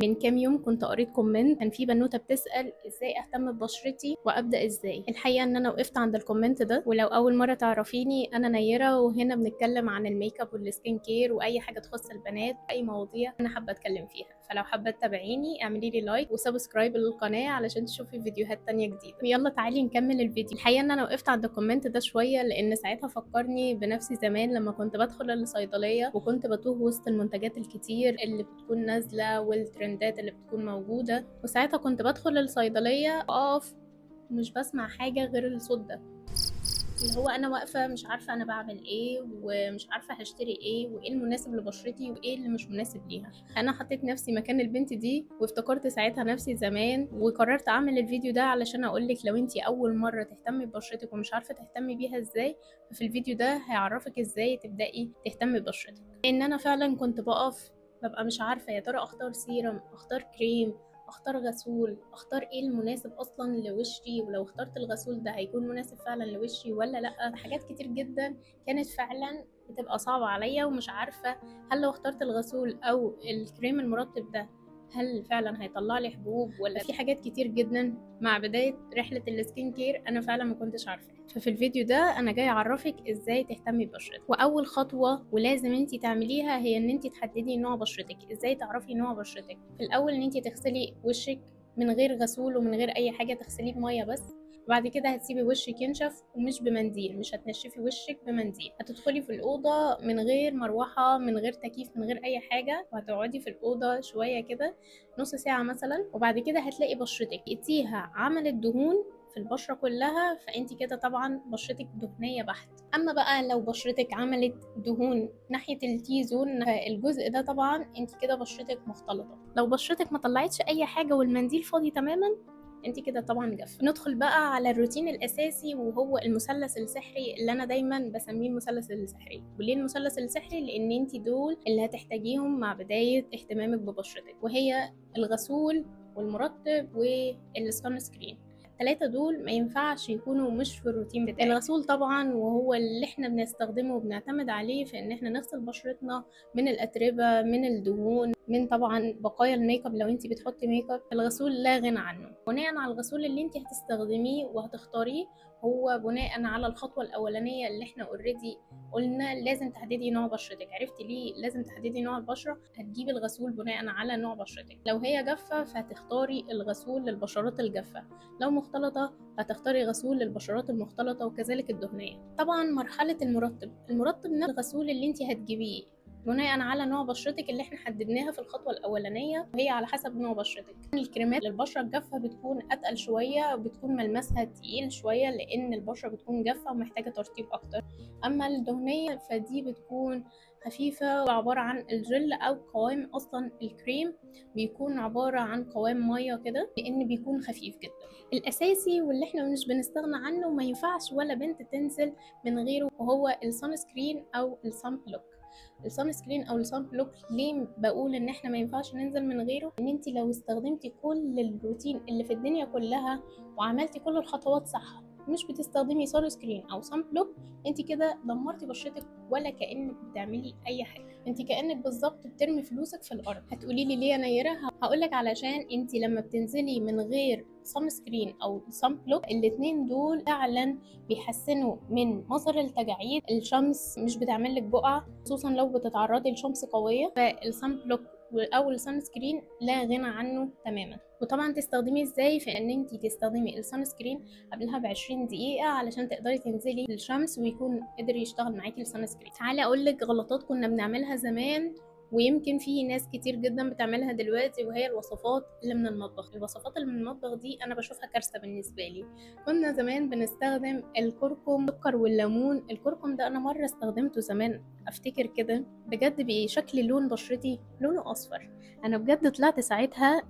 من كام يوم كنت قريت comment، كان في بنوته بتسال ازاي اهتم ببشرتي وابدا ازاي. الحقيقة ان انا وقفت عند ال comment ده، ولو اول مرة تعرفيني انا نيره، وهنا بنتكلم عن ال makeup وال skin care واي حاجة تخص البنات، اي مواضيع انا حابة اتكلم فيها. فلو حابة تتابعيني اعملي لي like و subscribe للقناة علشان تشوفي فيديوهات تانية جديده. ويلا تعالي نكمل الفيديو. الحقيقة ان انا وقفت عند ال comment ده شوية لان ساعتها فكرني بنفسي زمان لما كنت بدخل الصيدلية وكنت بتوه وسط المنتجات الكتير اللي بتكون نازله والترندات اللي بتكون موجوده. وساعتها كنت بدخل الصيدلية اقف مش بسمع حاجة غير الصوت ده، اللي هو انا واقفة مش عارفه انا بعمل ايه ومش عارفه هشتري ايه وايه المناسب لبشرتي وايه اللي مش مناسب ليها. انا حطيت نفسي مكان البنت دي وافتكرت ساعتها نفسي زمان، وقررت اعمل الفيديو ده علشان اقولك لو انتي اول مرة تهتمي ببشرتك ومش عارفه تهتمي بيها ازاي، ففي الفيديو ده هيعرفك ازاي تبداي تهتمي ببشرتك. لان انا فعلا كنت بقف ببقى مش عارفه يا ترى اختار سيرم، اختار كريم، اختار غسول، اختار ايه المناسب اصلا لوشي، ولو اخترت الغسول ده هيكون مناسب فعلا لوشي ولا لا. حاجات كتير جدا كانت فعلا بتبقى صعبة عليا ومش عارفة هل لو اخترت الغسول او الكريم المرطب ده هل فعلا هيطلع لي حبوب ولا. في حاجات كتير جدا مع بداية رحلة ال skin care انا فعلا ما كنتش عارفة. ففي الفيديو ده انا جاي اعرفك ازاي تهتمي ببشرتك. واول خطوة ولازم انتي تعمليها هي ان انتي تحددي نوع بشرتك. ازاي تعرفي نوع بشرتك؟ في الاول ان انتي تغسلي وشك من غير غسول ومن غير اي حاجة، تغسليه بمية بس. وبعد كده هتسيبي وشك ينشف، ومش بمنديل، مش هتنشفي وشك بمنديل. هتدخلي في الأوضة من غير مروحة، من غير تكييف، من غير أي حاجة، وهتقعدي في الأوضة شوية كده، نص ساعة مثلا. وبعد كده هتلاقي بشرتك لقيتيها عملت دهون في البشرة كلها، فانت كده طبعا بشرتك دهنية بحت. اما بقى لو بشرتك عملت دهون ناحية ال T-zone، الجزء ده طبعا انت كده بشرتك مختلطة. لو بشرتك ما طلعتش اي حاجة والمنديل فاضي تماما، انت كده طبعا جافة. ندخل بقى على الروتين الاساسي وهو المثلث السحري اللي انا دايما بسميه المثلث السحري. وليه المثلث السحري؟ لان انت دول اللي هتحتاجيهم مع بداية اهتمامك ببشرتك، وهي الغسول والمرطب وال sunscreen. التلاتة دول ما ينفعش يكونوا مش في الروتين بتاعك. الغسول طبعا وهو اللي احنا بنستخدمه وبنعتمد عليه في ان احنا نغسل بشرتنا من الاتربة، من الدهون، من طبعا بقايا الميك اب لو انت بتحطي ميك اب. الغسول لا غنى عنه. بناء على الغسول اللي انت هتستخدميه وهتختاريه هو بناء على الخطوة الأولانية اللي احنا already قلنا لازم تحددي نوع بشرتك. عرفتي ليه لازم تحددي نوع البشرة؟ هتجيبي الغسول بناء على نوع بشرتك. لو هي جافة فهتختاري الغسول للبشرات الجافة، لو مختلطة هتختاري غسول للبشرات المختلطة، وكذلك الدهنية. طبعا مرحلة المرطب، المرطب نفس الغسول اللي انت هتجيبيه بناء على نوع بشرتك اللي احنا حددناها في الخطوة الأولانية، وهي على حسب نوع بشرتك. الكريمات للبشرة الجافة بتكون أتقل شوية وبتكون ملمسها تقيل شوية لأن البشرة بتكون جافة ومحتاجة ترطيب أكتر. أما الدهنية فدي بتكون خفيفة وعبارة عن الجل أو قوام، أصلا الكريم بيكون عبارة عن قوام مية كده لأن بيكون خفيف جدا. الأساسي واللي احنا مش بنستغنى عنه وما ينفعش ولا بنت تنزل من غيره وهو ال sunscreen أو ال sunblock. ال sunscreen او ال sunblock ليه بقول ان احنا ما ينفعش ننزل من غيره؟ ان انت لو استخدمتي كل الروتين اللي في الدنيا كلها وعملتي كل الخطوات صح، مش بتستخدمي sunscreen او sunblock، انت كده دمرتي بشرتك ولا كانك بتعملي اي حاجة. انت كانك بالظبط بترمي فلوسك في الارض. هتقولي لي ليه يا نيره؟ هقولك علشان انت لما بتنزلي من غير sunscreen او sunblock، الاتنين دول فعلا بيحسنوا من مظهر التجاعيد. الشمس مش بتعمل لك بقع، خصوصا لو بتتعرضي لشمس قوية. فال sunblock او ال sunscreen لا غنى عنه تماما. وطبعا تستخدميه ازاي؟ في ان انت تستخدمي ال sunscreen قبلها ب20 دقيقة علشان تقدري تنزلي الشمس ويكون قدر يشتغل معاكي ال sunscreen. تعالي اقول لك غلطات كنا بنعملها زمان ويمكن في ناس كتير جدا بتعملها دلوقتي، وهي الوصفات اللي من المطبخ. الوصفات اللي من المطبخ دي انا بشوفها كارثة بالنسبة لي. كنا زمان بنستخدم الكركم، السكر والليمون. الكركم ده انا مرة استخدمته زمان، افتكر كده بجد بشكل لون بشرتي لونه اصفر. انا بجد طلعت ساعتها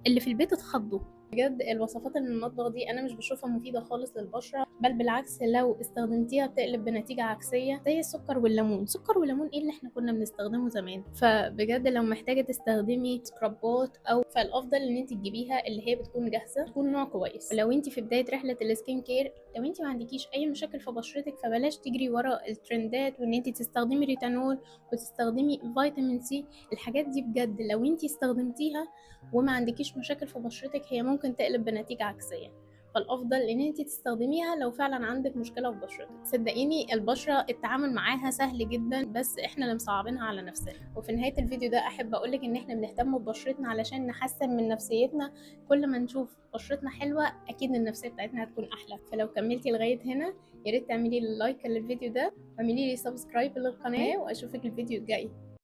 اللي في البيت اتخضوا. بجد الوصفات اللي من المطبخ دي انا مش بشوفها مفيدة خالص للبشره، بل بالعكس لو استخدمتيها بتقلب بنتيجة عكسية، زي السكر والليمون. سكر وليمون ايه اللي احنا كنا بنستخدمه زمان؟ فبجد لو محتاجه تستخدمي scrubات او فالافضل ان انت تجيبيها اللي هي بتكون جاهزة، تكون نوع كويس. ولو انت في بداية رحله ال skin care، لو انت ما عندكيش اي مشاكل في بشرتك فبلاش تجري ورا الترندات وان انت تستخدمي ريتانول وتستخدمي فيتامين سي. الحاجات دي بجد لو انت استخدمتيها وما عندكيش مشاكل في بشرتك هي ممكن تقلب بنتيجة عكسية، فالافضل ان انت تستخدميها لو فعلا عندك مشكلة في بشرتك. صدقيني البشرة التعامل معاها سهل جدا، بس احنا اللي مصعبينها على نفسنا. وفي نهاية الفيديو ده احب اقولك ان احنا بنهتم ببشرتنا علشان نحسن من نفسيتنا. كل ما نشوف بشرتنا حلوة اكيد النفسية بتاعتنا هتكون احلى. فلو كملتي لغاية هنا يا ريت تعملي like للفيديو ده واعملي لي subscribe للقناة، واشوفك الفيديو الجاي.